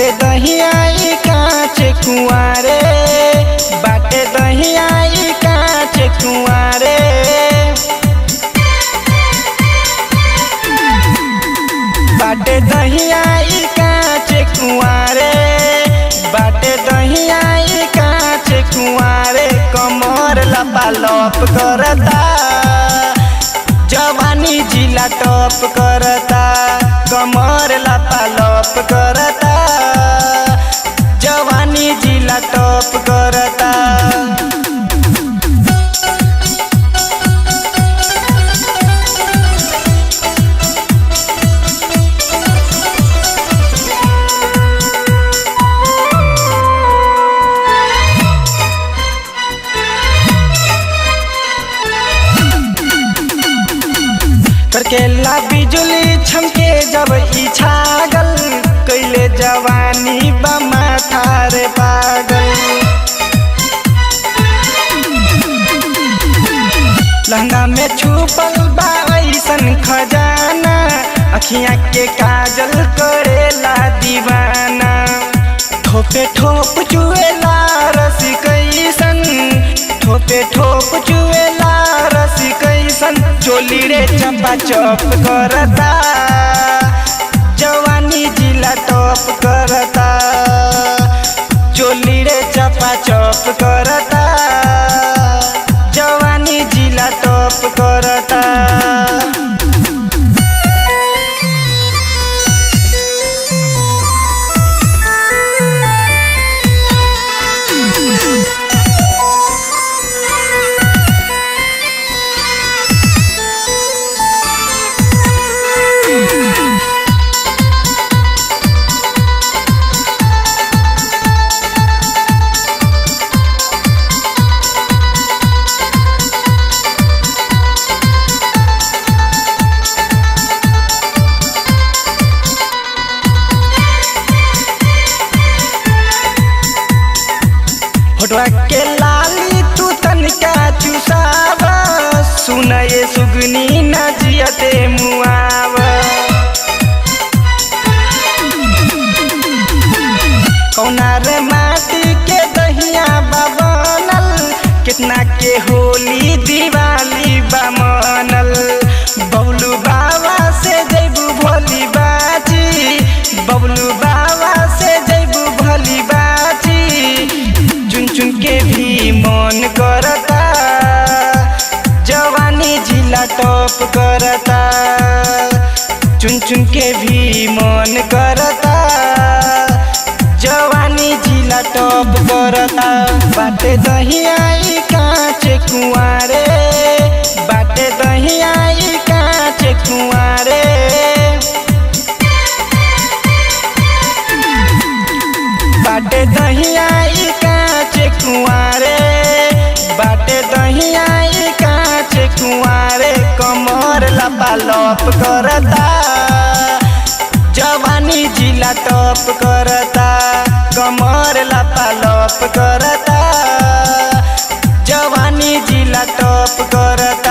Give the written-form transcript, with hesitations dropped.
बाटे दहियाई कांच कुंवारे, बाटे दहियाई कांच कुंवारे। बाटे दहियाई कांच कुंवारे, बाटे दहियाई कांच कुंवारे। कमर लपालप करता, जवानी जिला टॉप करता। कमर लपालप करता, जवानी जिला टॉप करता। करकेला बिजुली छमके जब ई छागल, कैले जवानी बा माथा रे पागल। लहंगा में छुपल बा ऐसन खजाना, अखियाँ के काजल करेला दीवाना। ठोपे ठोप चुएला रस कैसन, ठोपे ठोप चुएला रस कैसन। चोली रे चपा चप करता, जवानी जिला टॉप करता। चोली रे चपा चप करता, जवानी जिला टॉप करता। होठवा के लाली तू तनिका चुसाव, सुन ये सुगनी न जियते मुआव। कौना रे माटी के दहिया बा बनल, कितना के होली दिवाली बा मनल। बबलू बाबा से जैबू भोली बाजी, बबलू बाबा से जैबू भोली बाजी। चुन चुन के भी मन करता, जवानी जिला टॉप करता। चुन चुन के भी मन करता, जवानी जिला टॉप करता। बाटे दहियाई कांच कुंवारे, बाटे दहियाई कांच कुंवारे। बाटे दहियाई कांच कुंवारे, बाटे दहियाई कांच कुंवारे। कमर लपालप करता, जवानी जिला टॉप करता। कमर लपालप करता, जवानी जिला टॉप करता।